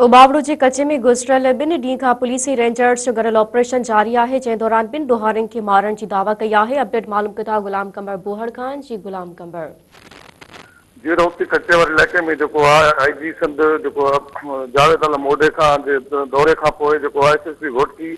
اوٻاوڙو جي ڪچي ۾ گذريل ٻن ڏينهن کان پوليس ۽ رينجرز جو گڏيل آپريشن جاري آهي جنهن دوران ٻن ڏوهارين کي مارڻ جي دعويٰ ڪئي آهي اپڊيٽ معلوم ڪندا غلام قمبر بوهڙ کان جي غلام قمبر. جي رهوتي ڪچي واري علائقي ۾ جيڪو آء آء جي سنڌ جيڪو جاويد عالم اوڍي کان جي دوري کان پوء جيڪو I S S P Ghotki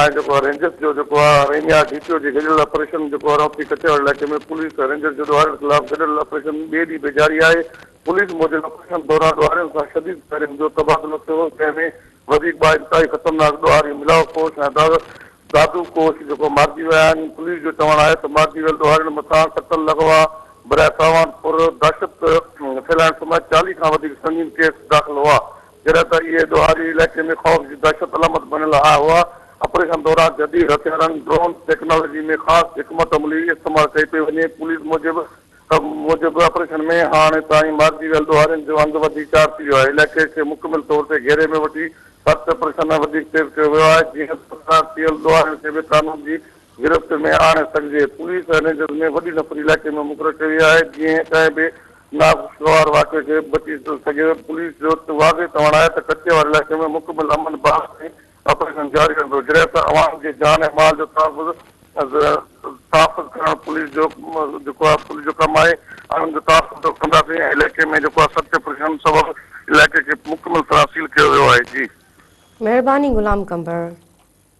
۽ جيڪو رينجرز جو جيڪو آء رحيم يار ڊي پي او جي گڏيل آپريشن جيڪو رهوتي ڪچي واري علائقي ۾ پوليس ۽ رينجرز جو ڏوهارين خلاف گڏيل آپريشن ٻئي ڏينهن به جاري آهي پوليس موجب آپريشن دوران ڏوهارين سان شديد فائرنگ جو تبادلو ٿيو، جنهن ۾ وڌيڪ ٻه انتهائي خطرناڪ ڏوهاري ملاو ڪوش ۽ دادو ڪوش جيڪو مارجي ويا آهن. پوليس جو چوڻ آهي ته مارجي ويل ڏوهارين مٿان قتل، اغوا براء تاوان، ڦر، دهشت ڦهلائڻ سميت 40 کان وڌيڪ سنگين ڪيس داخل هئا، جڏهن ته اهي ڏوهاري علائقي ۾ خوف جي دهشت علامت بڻيل هئا. آپريشن دوران جديد هٿيارن، ڊرون ٽيڪنالاجي ۾ خاص حڪمت عملي استعمال ڪئي پئي وڃي. پوليس موجب موجب آپريشن ۾ هاڻي تائين مارجي ويل ڏوهارين جو انگ وڌي چار ٿي ويو آهي، علائقي کي مڪمل طور تي گهيري ۾ وٺي سرچ آپريشن وڌيڪ تيز ڪيو ويو آهي، جيئن ته فرار ٿيل ڏوهارين کي به قانون جي گرفت ۾ آڻي سگهجي، پوليس ۽ رينجرز ۾ وڏي نفري علائقي ۾ مقرر ڪئي وئي آهي، جيئن ڪنهن به ناخوشگوار واقعي کي بچي سگهي، پوليس جو واضح چوڻ آهي ته ڪچي واري علائقي ۾ مڪمل امن بحال تائين آپريشن جاري رهندو، جڏهن ته عوام جي جان ۽ مال جو تحفظ تحفظ ڪرڻ پوليس جو جيڪو آهي پوليس جو ڪم آهي ۽ ان جو تحفظ به ڪنداسين ۽ علائقي ۾ جيڪو آهي سرچ آپريشن سبب علائقي کي مڪمل طرح سيل ڪيو ويو آهي جي. مهرباني غلام قمبر.